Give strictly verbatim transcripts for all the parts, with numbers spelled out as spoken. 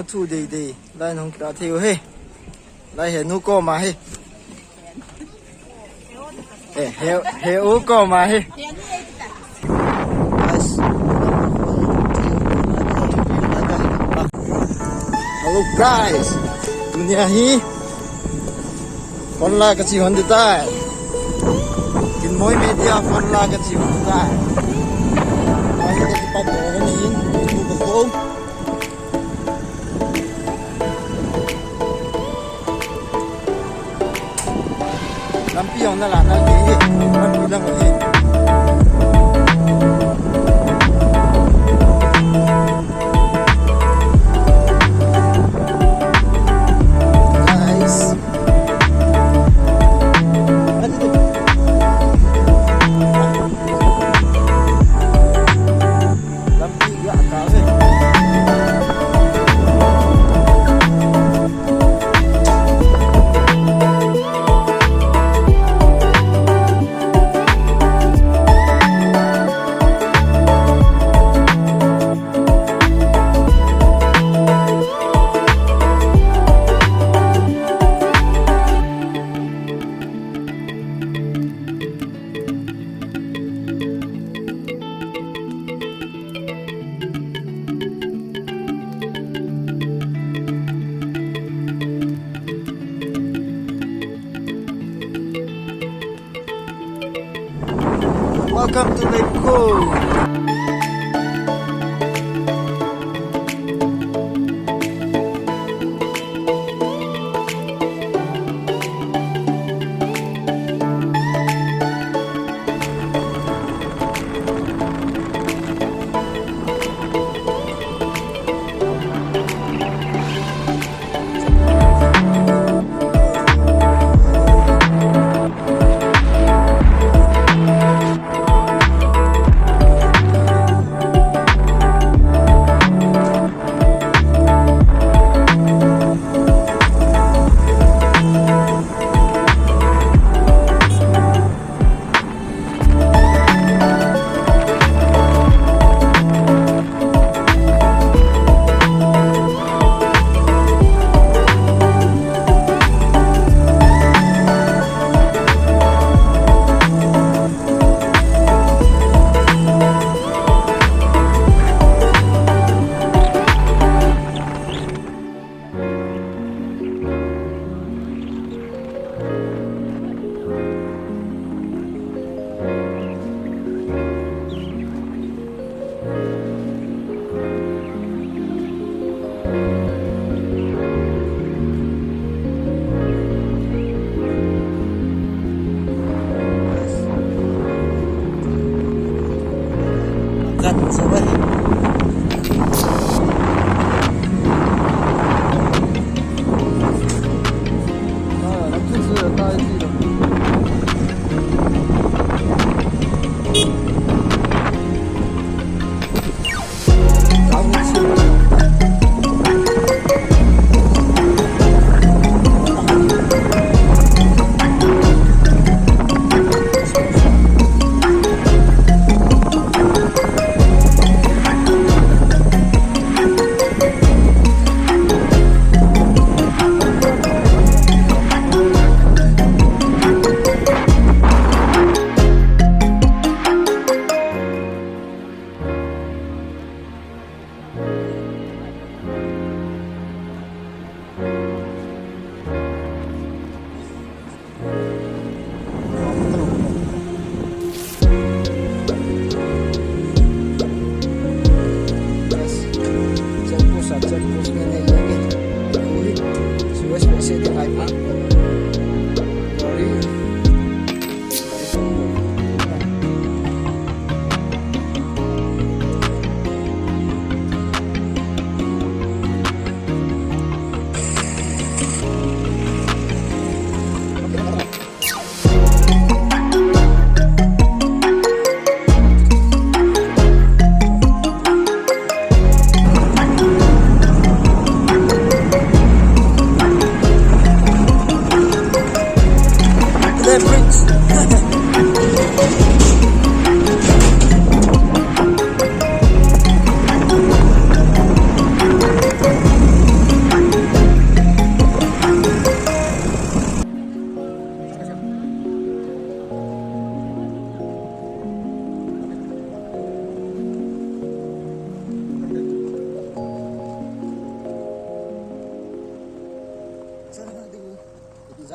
Thu dei dei. Lai nong kila thei u he. Lai he nu koma he. Eh, he, he u koma he. Guys. Hello guys. Tunia hi. Phone la kachi hon tai. Kinmoi Media phone la kachi hon tai. Ai kachi pat hon in. Tu ko. Lampi jong nala nal kei hi, lampi lang hi. Guys. Welcome to Leipukhul.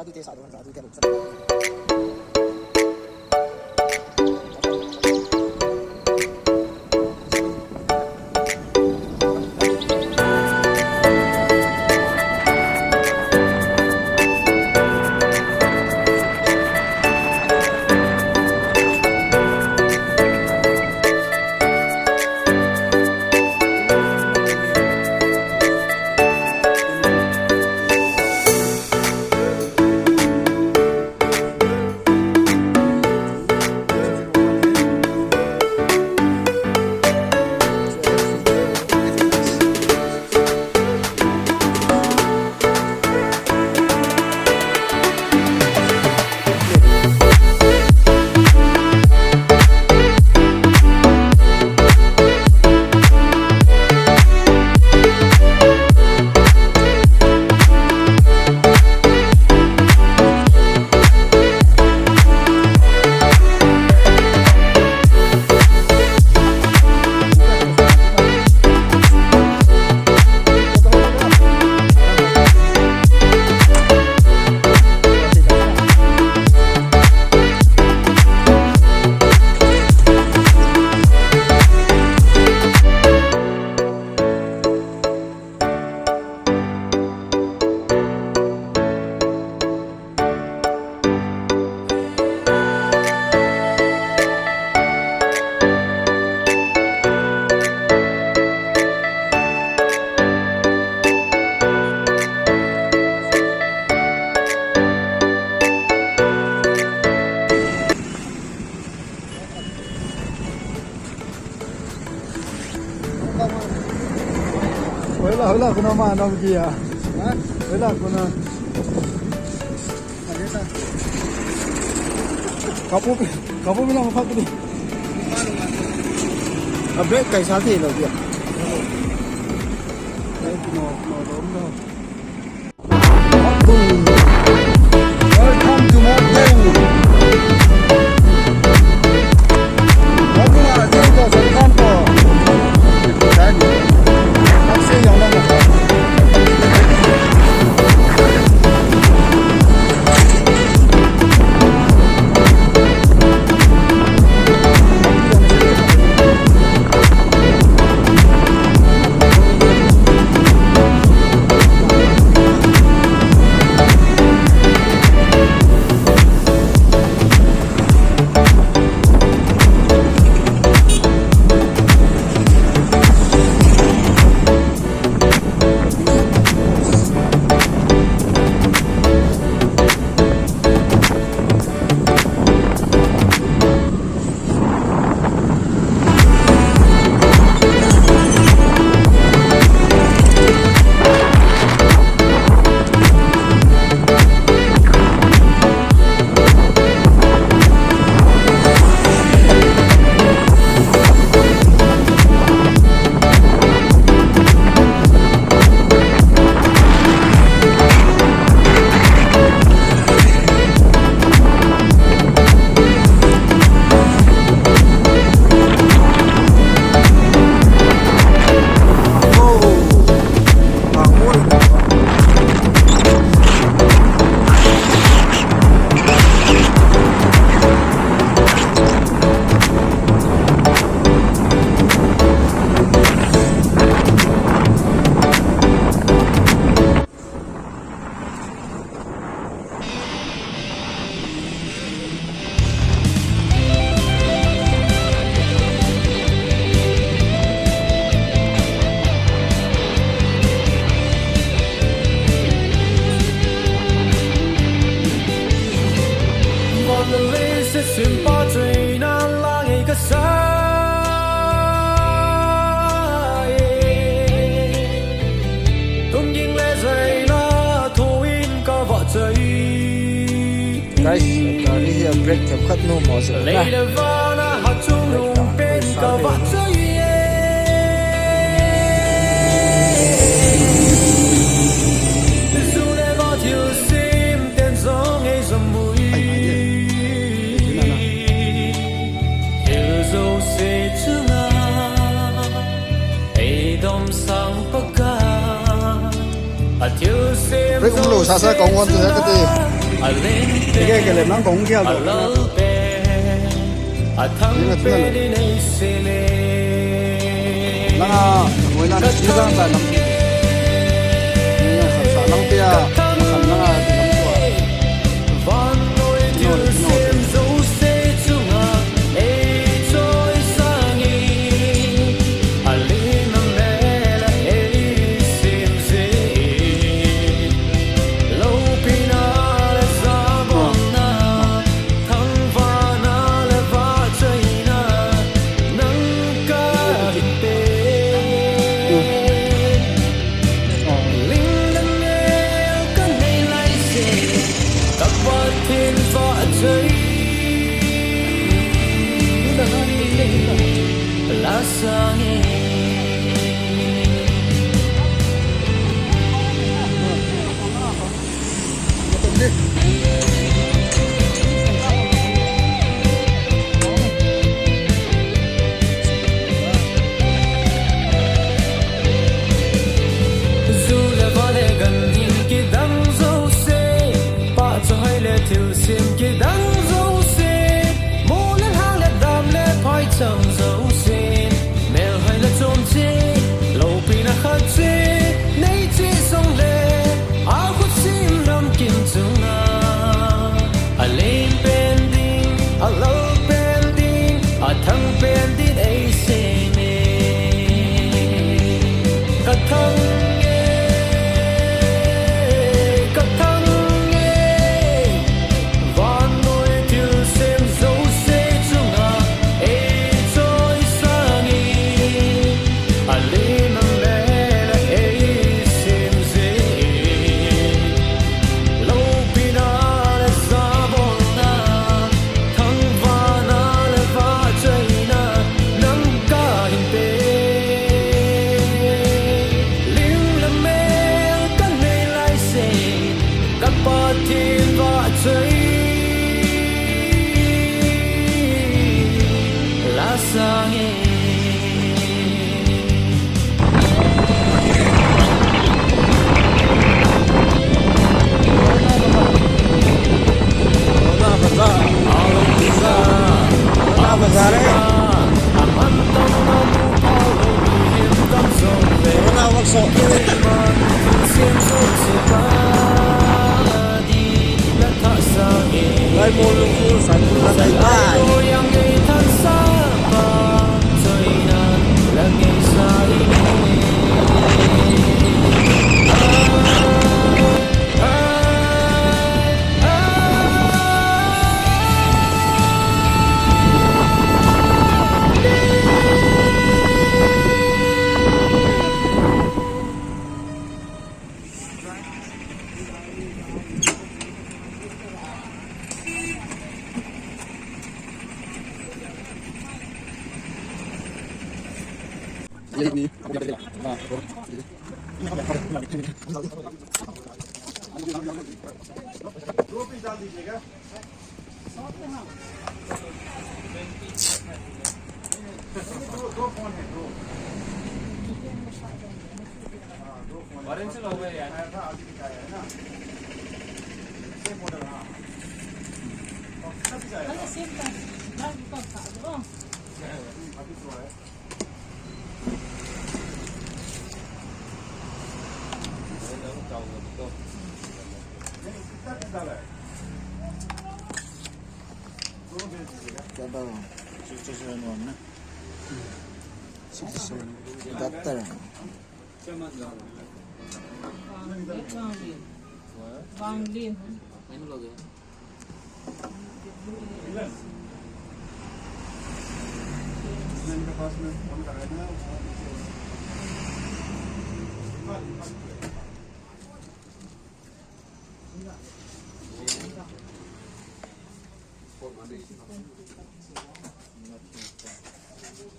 Adu te sa do, adu te lo. Hoila, hoila, kuna ma nong dia. Ha? Hoila, kuna. Kapu, kapu bilang apa tu ni? A brake kai sa thei lou dia. No, no, no, no. Welcome to Motbung. Motbung ah, dito sa kanto. Taxi yang lang. Guys, gari hi a brake themkhat nom mo se na. Brake umlou sasa kong wan tu ya kati. Kei, kei le nang kong kia to. Nang a, ngoi nang si jang ta nang. Nang a sa, sa nang tia, nang a, nang tua. Vannoi thilsem jouse chunga eichoisang in, alim le mel a eisemjin, loupina le jabolna, thangvahna le vahchoina, nang kahin pe. Lim le mel kanei laise, ka Pathen vahchoi la sang e. Ju le va le ganhing kidang jouse, pahcha hoi le thilsem kidang jouse, mo le lhang le dam le phaicham jouse, melhoi le chom cheh, loupina khat cheh nei cheh jongle, akhutsim namkim chunga, alem pen ding, alal pen ding, athang pen din eisem e. Ka thang e, ka thang e, vannoi thilsem jouse chunga eichoisang in, alim le mel a eisemjin, loupina le jabolna, thangvahna le vahchoina, nang kahin pe. Lim le mel kanei laise, ka Pathen vahchoi la sang e. Corona bazaar. Corona bazaar hai. Corona workshop. Lai mo lung ku sa ku la tai tai. दो, दो फोन है, दो। हाँ, दो फोन है। ऑरेंज से लोग हैं यार। आया था, अभी भी आया है ना। सेम मॉडल, हाँ। और कितना पीस आया था? अरे, सेम का, भाई, रुको, खा लो। हम्म, अभी तो है। नहीं, कितना पीस डाला है? दोनों भेज दीजिएगा। क्या भाव? सिक्सटी सेवन वन ना? Sixty seven. बहत्तर।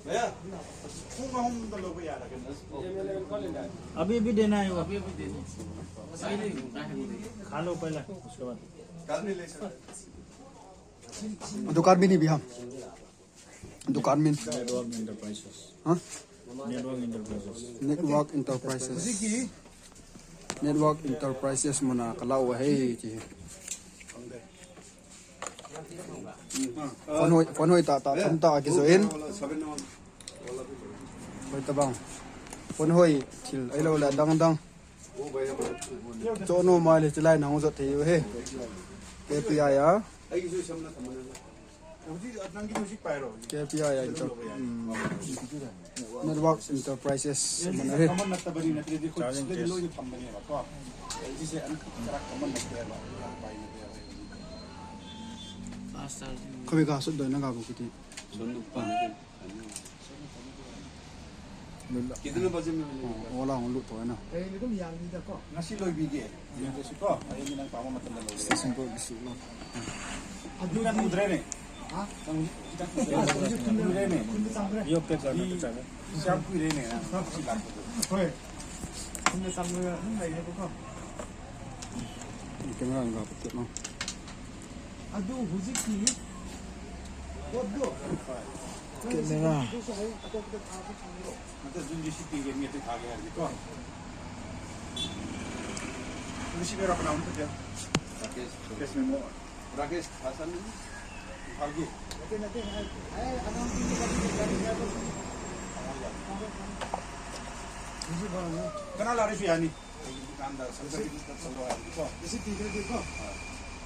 भैया, अभी, अभी देना है वो। अभी, अभी देना है। खा लो पहले, उसके बाद। दुकान भी नहीं भैया। दुकान में। Network Enterprises. हाँ? Network Enterprises. Network Enterprises. Network Enterprises muna kalau hai ti. Phone hoi, phone hoi ta, ta, tam ta, kizo in. Hoi ta bang. Phone hoi, thil, ai lo la, dang dang. Cho no mai le, chilai nang jot thei u he. K P I a. K P I a, inter-, um, Network Enterprises, mana he. Khawi ka sut doi na ka bu kiti. Lula. कितने बजे में मिलेगा? Oh, ola hung lut to na. Ngasi loi bige. Ngasi ko, ayo minang pama matan loi. Station ko bisu lo. Adu na kudre ne. Ha? Kudre ne. Yo pe ka na pe ka. Siam kudre ne. Hoi. Kumne samlo ya, nung lai ne ko. Camera nga pa no. Adu hujiki. Adu. Camera. Adu sa hai, adu adu adu sa hai. मतलब जुन जिसी P game में तो खा गया यार, देखो। जिसी मेरा अपना उनको क्या? राकेश। राकेश में मो-, राकेश हासन, फाल्गु। कना ला रही यानी? दुकानदार, संगठन की तरफ से लो यार, देखो। जिसी पी गेम देखो। हाँ।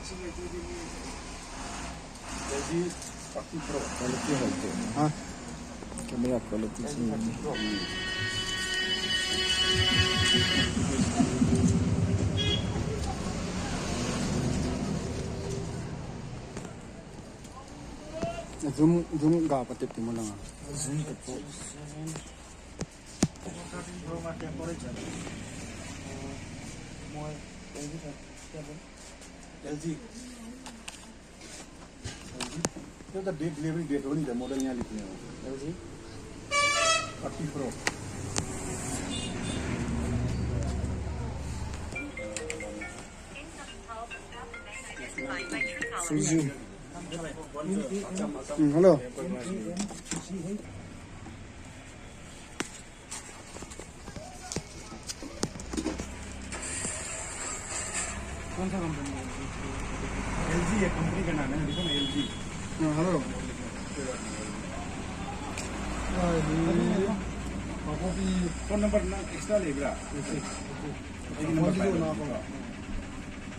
जिसी में तो भी नहीं। L G forty Pro. Quality hai to. Ha? Camera quality si. Zoom, zoom ga patep ti mo lang. Zoom ka po. L G. L G. Date, delivery date, only the model yaha likhe hain. L G. Forty Pro. Full zoom. Hmm, hello. कौन सा कंपनी है? L G है, कंपनी का नाम है, लिखो ना, L G। हाँ, hello। हाँ, ये पापा की फोन नंबर ना एक्स्ट्रा ले बेटा। Okay, okay. ये नंबर फोन पाए ना, ना। फोन।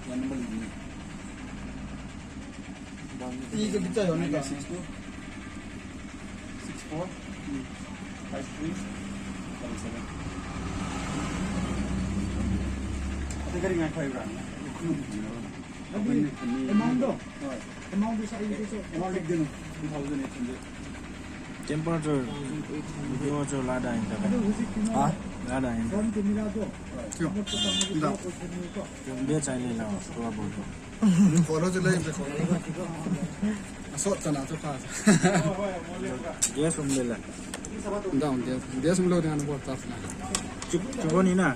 या नंबर लिखिए। Ike bicha yo ne ka. Six two, six four, five three, double seven. Ate kari ngai five rang. Abi, amount do? Hoi. Amount do sa ike so. Amount likh dena, two thousand eight hundred. Temperature, temperature lada in ta. Adu hujiki na. Ha? Lada in ta. Phone to mila do. Kyo. Nda. Be chai le la, to abo to. Follow chu lei, follow. Asot chana chu pha. Gas um le la. Down, gas, gas um lo ding ana bol taf na. Chu, chu boni na.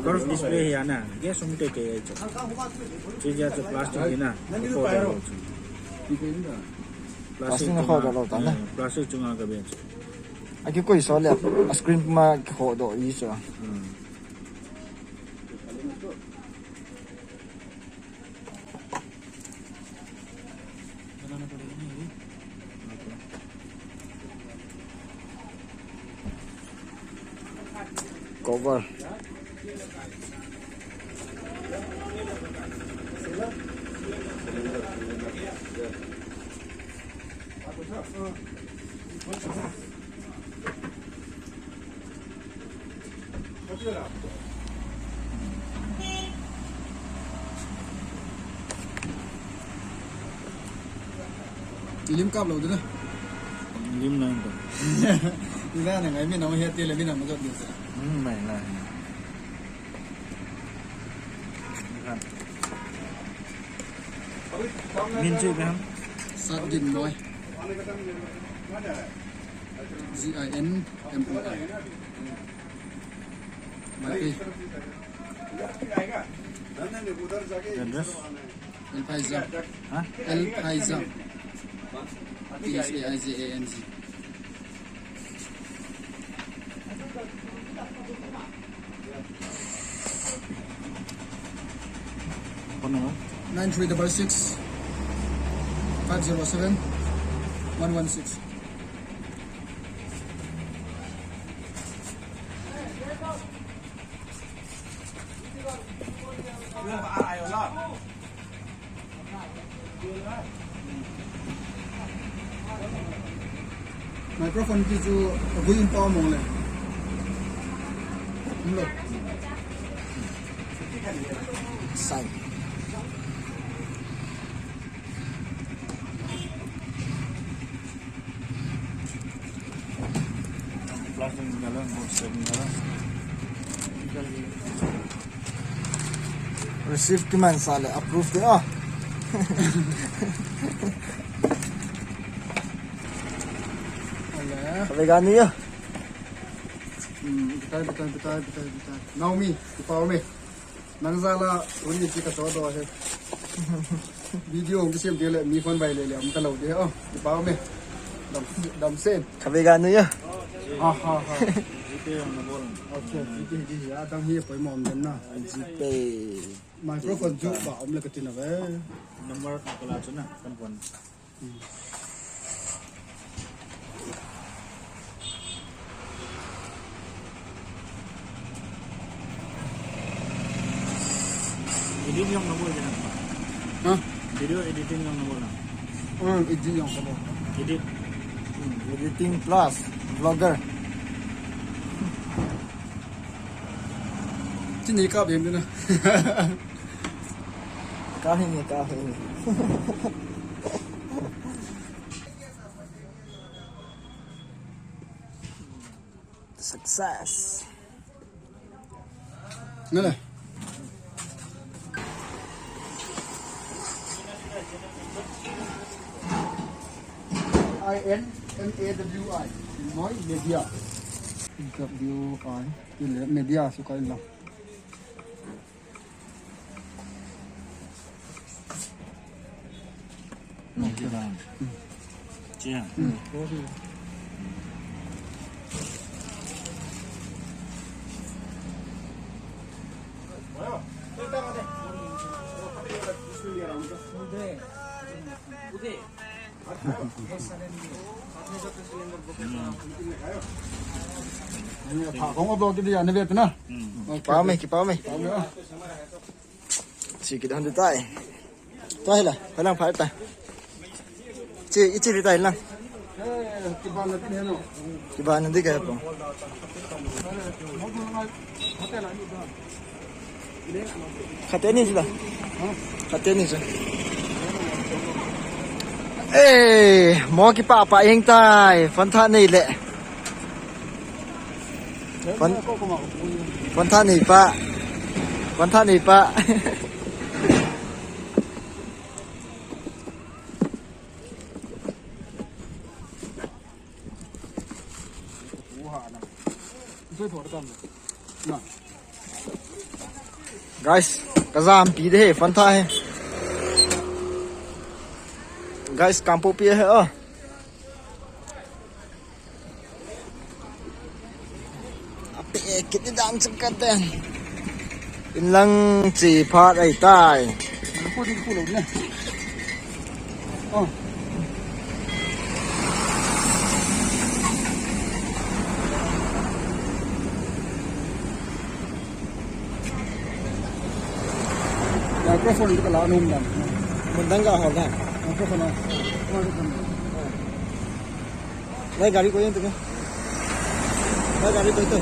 Curve display hi ana. Gas um te te chu. Chu ja chu plastic hi na. Plastic na ho da lo ta na. Eh, plastic chunga ka be chu. Aki koi so le, a screen ma ho do i chu. Hmm. Cover. Lim kap lo dina. Lim nang to. Ina na ngai mi na mo hiat le mi na mo jot ni sa. Hmm, mai na. Min chu ipi? Satginmoi. G I N M O I. Maipei. Address? L Phaijang. Ha? L Phaijang. P H A I J A N G. Phone number? Nine three double six, five three double seven. Zero seven one one six. Microphone ki chu agui in pa mong le. Lo. Sai. Receive kiman sa le approve de ah. Kavega ni ya. Hmm, bitai, bitai, bitai, bitai, bitai. Naomi, kipa me. Nang jal a, tuni chu ka choh doh e. Video hung kisem teng le, mi phone vai le le, um ta lou de, oh, kipa me. Dam, dam sen. Kavega nu ya. Ha, ha, ha. GPay jong na bol. Okay, GPay, GPay, ya, dam hi, poimo um den na. GPay. Microphone chu ba um le ka tin a ve. Number ka la chu na, kan phone. Edit jong na bol de na. Ha? Video editing jong na bol na. Hmm, edit jong ka bol. Edit. Hmm, editing plus vlogger. Chini ka bem de na. Ka hi ni, ka hi ni. Success. Nale. I N M A W I. Moi media. W I. Ile media su kai la. Kipau me, kipau me. Kipau me. Chi kit hon tai. Tai la, hai lang phai tai. Chi, i chi tai lang. Kibana di ka po. Khat teni chu la. Khat teni chu. Eh, mo kipah pah jeng tai. Phone tha nei le. Phone, phone tha nei pah. Phone tha nei pah. Guys, ka jampi de he, phone tha he. Guys, Kangpokpi he, oh. Ape, kiti dan chu ka ten. Inlang chi phat ahi tai. Ko ding ko lo ne. Oh. Microphone ka la nom dan. Mun dang ka hol dan. Microphone a. Microphone. Lai gari ko yeng tu ke. Lai gari ko tu.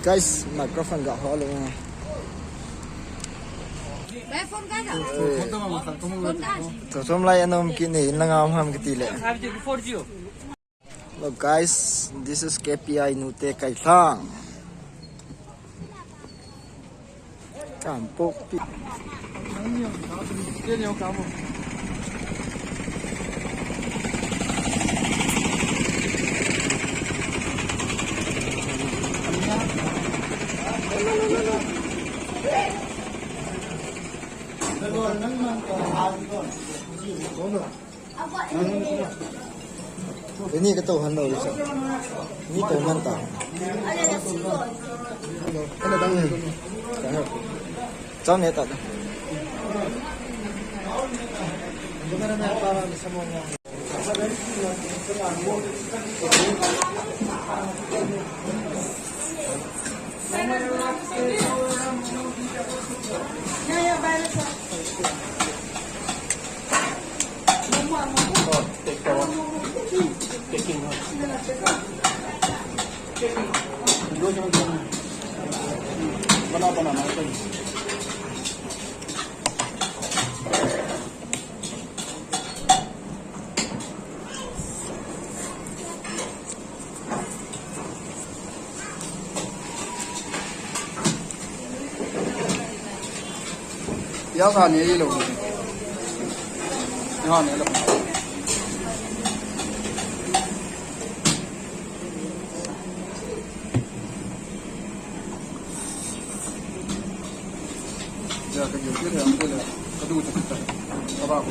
Guys, microphone ka hol e. Thom thom lai anom kit ni, in lang am ham kiti le. Hello guys, this is K P I Nute Kaithang. Kangpokpi. Ini ka to han lo sa. Ni to man ta. Cham ne ta. Ya sa ne lo. Ya ne lo. Ya, ka yo, ya, ya, ya. Ka du ta ta. Ka ba ko.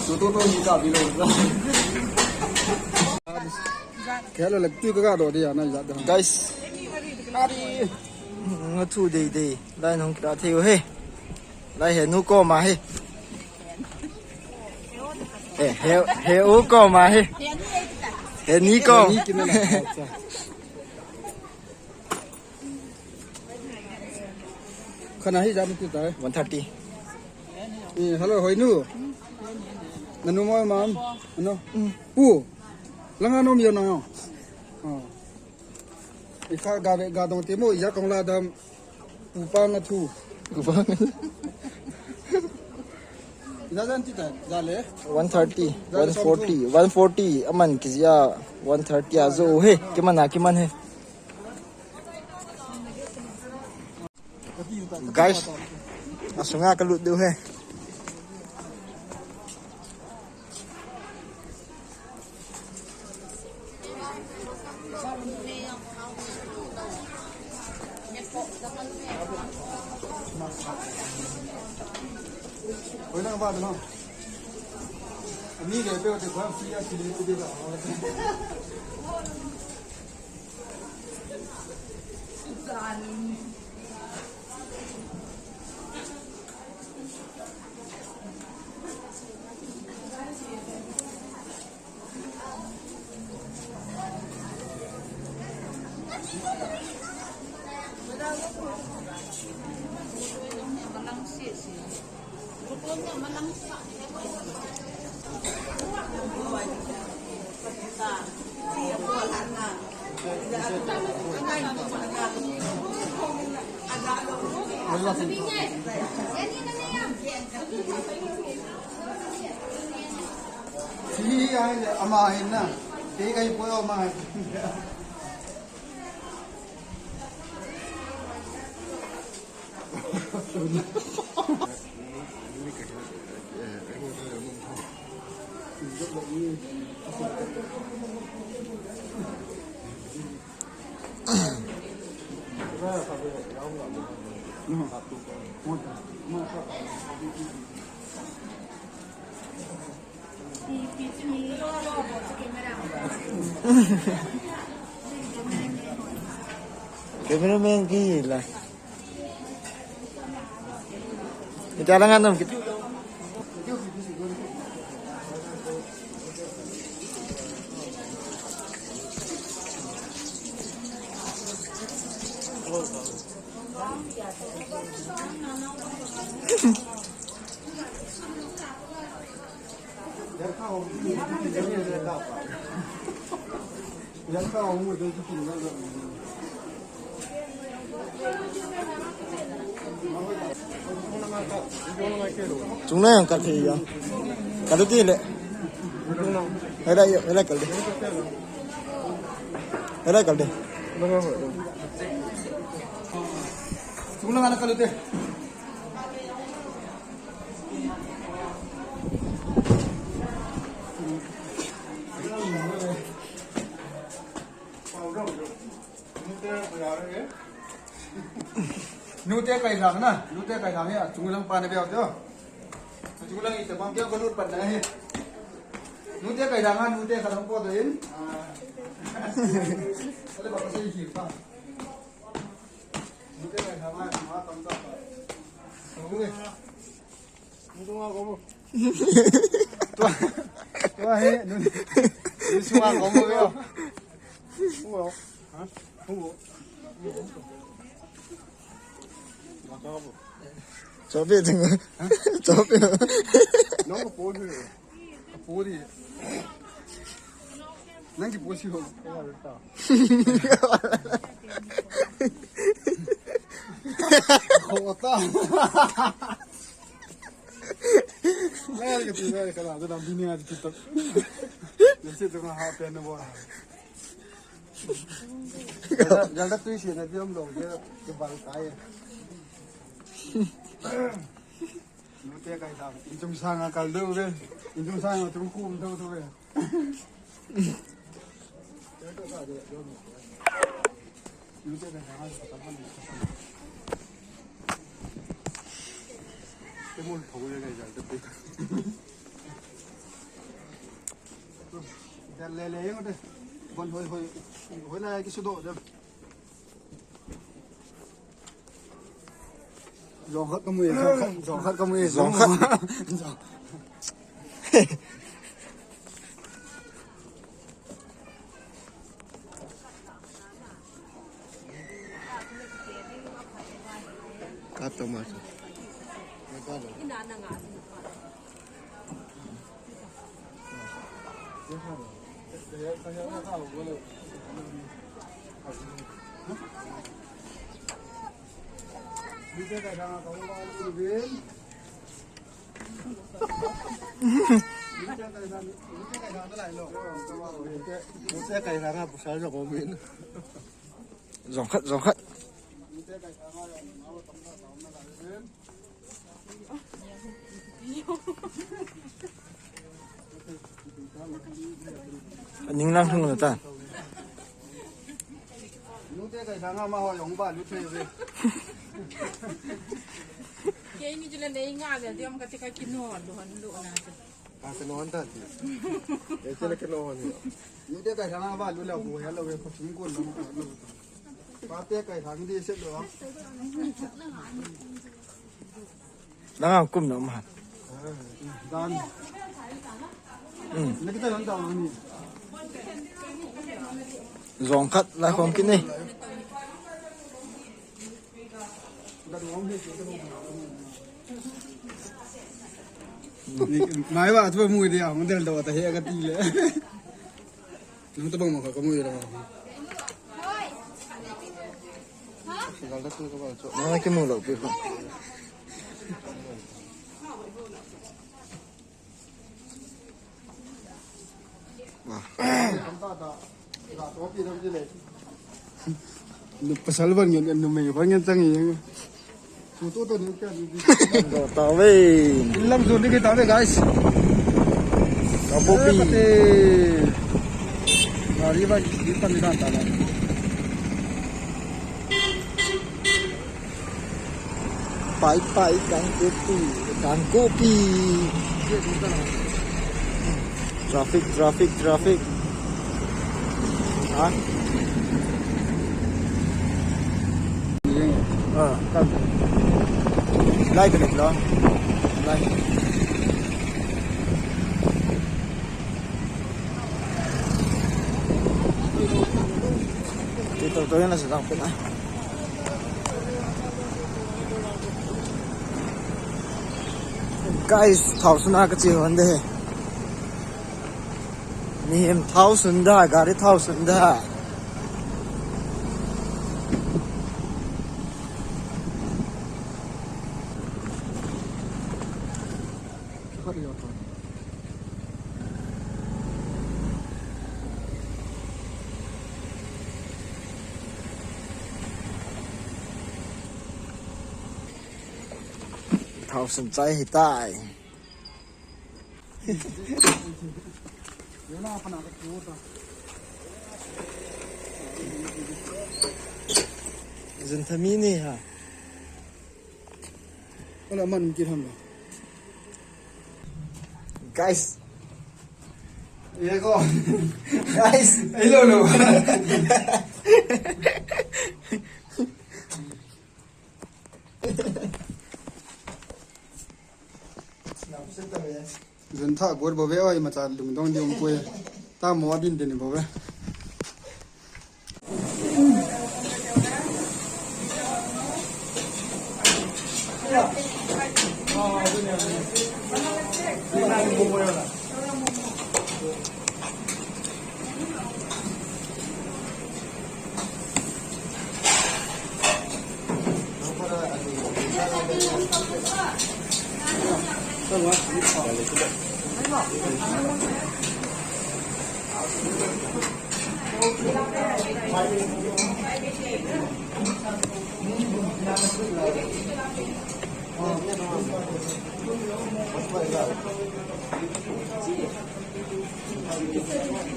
So to to ni ta bi lo. Kelo le tu ka ga do dia na ya da. Guys. Ari. Nga thu dei dei. Lai nong kira thei o he. Lai he nu ko ma he. He, he, he u ko ma he. He ni ko. Khana hi jam tu tai. One thirty. Eh, hello, hoi nu. Nanu mo mam. Ano? Pu. Langa nom yo na yo. Oh. Ikha ga ve ga dong te mo ya kong la dam. Pu pa nga thu. Pu pa nga. Ina jan ti ta, ja le. One thirty, one forty, one forty, aman kijia one thirty a jo he, kiman a, kiman he. Guys, asunga ka lut diu he. Hi ai le ama hin na. Te kai po ama hin. Cameraman ki la. Kita lang anam kita. Chungnung jong kal thei a. Kal u ti le. Hela, hela kal de. Hela kal de. Chungnung ana kal u te. Nute kai lang na, nute kai lang hi, achung lang pa na bia teo. Achung lang ite bang keo ko lut pan na hi. Nute kai lang na, nute ka lang po doin. Ah. Ale ba kasi hi pa. Nute kai lang na, ma tam ta. Nute. Nute ma ko mo. Tua, tua he, nute. Nute ma ko mo yo. Mo. Ha? Mo. Chope jing. Chope. Nang kapo di. Kapo di. Nang kipo si ho. Kota. Nang kipo si ho. Nang kipo si ho. Jalda tui si na diam lo ke, ke bal kai. Nute kai dam. Inchung sang a kal do ve. Inchung sang a tung kum do do ve. Nute kai dam. Ke mul thong le kai jalda tui. Jal le le yeng de. Bon hoi hoi. Hoi la ki su do de. Jong khat ka mu e, jong khat, jong khat ka mu e, jong khat. Kat to ma. Jong khat, jong khat. Ning lang hung ta. Nute kai thanga ma ho jong ba lu the ve. Keini chule nei nga ve diam ka tika kino lu han lu na. Ka kino han ta ti. E chule kino han. Nute kai thanga ba lu la bu ya lo ve ko chung ko lo. Pate kai thang di se lo. Nang kum na ma. Dan. Hmm. Nakita lang daw ni. Jong khat la khom kini. Mai ba tu mu dia, model daw ta he ka ti le. Nang tabang ma ka kamu ira. Nang kimu lo pi ko. Wah. Pasal ban ngen numei ban ngen tang ye. Tave. Lam zone ni tave, guys. Kapopi. Gari ba di pan ni ta la. Pai pai kangkopi, kangkopi. Traffic, traffic, traffic. Ha? Ah. Lai ka lo. Lai. Ti to to na sa ko na. Guys, thao suna ka chi hon de. Mihem thao sun da, gari thao sun da. Thao sun chai hi tai. Zin thami ni ha. Wala man ki ham. Guys. Ye ko. Guys. Hello, hello. Jun tha gur bove oi, macha lungdong ding um poi. Tamo abin ding bove.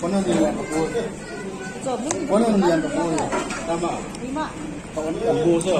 Kono ni yang ko. Kono ni yang ko. Tama. Lima. Kono ni yang ko.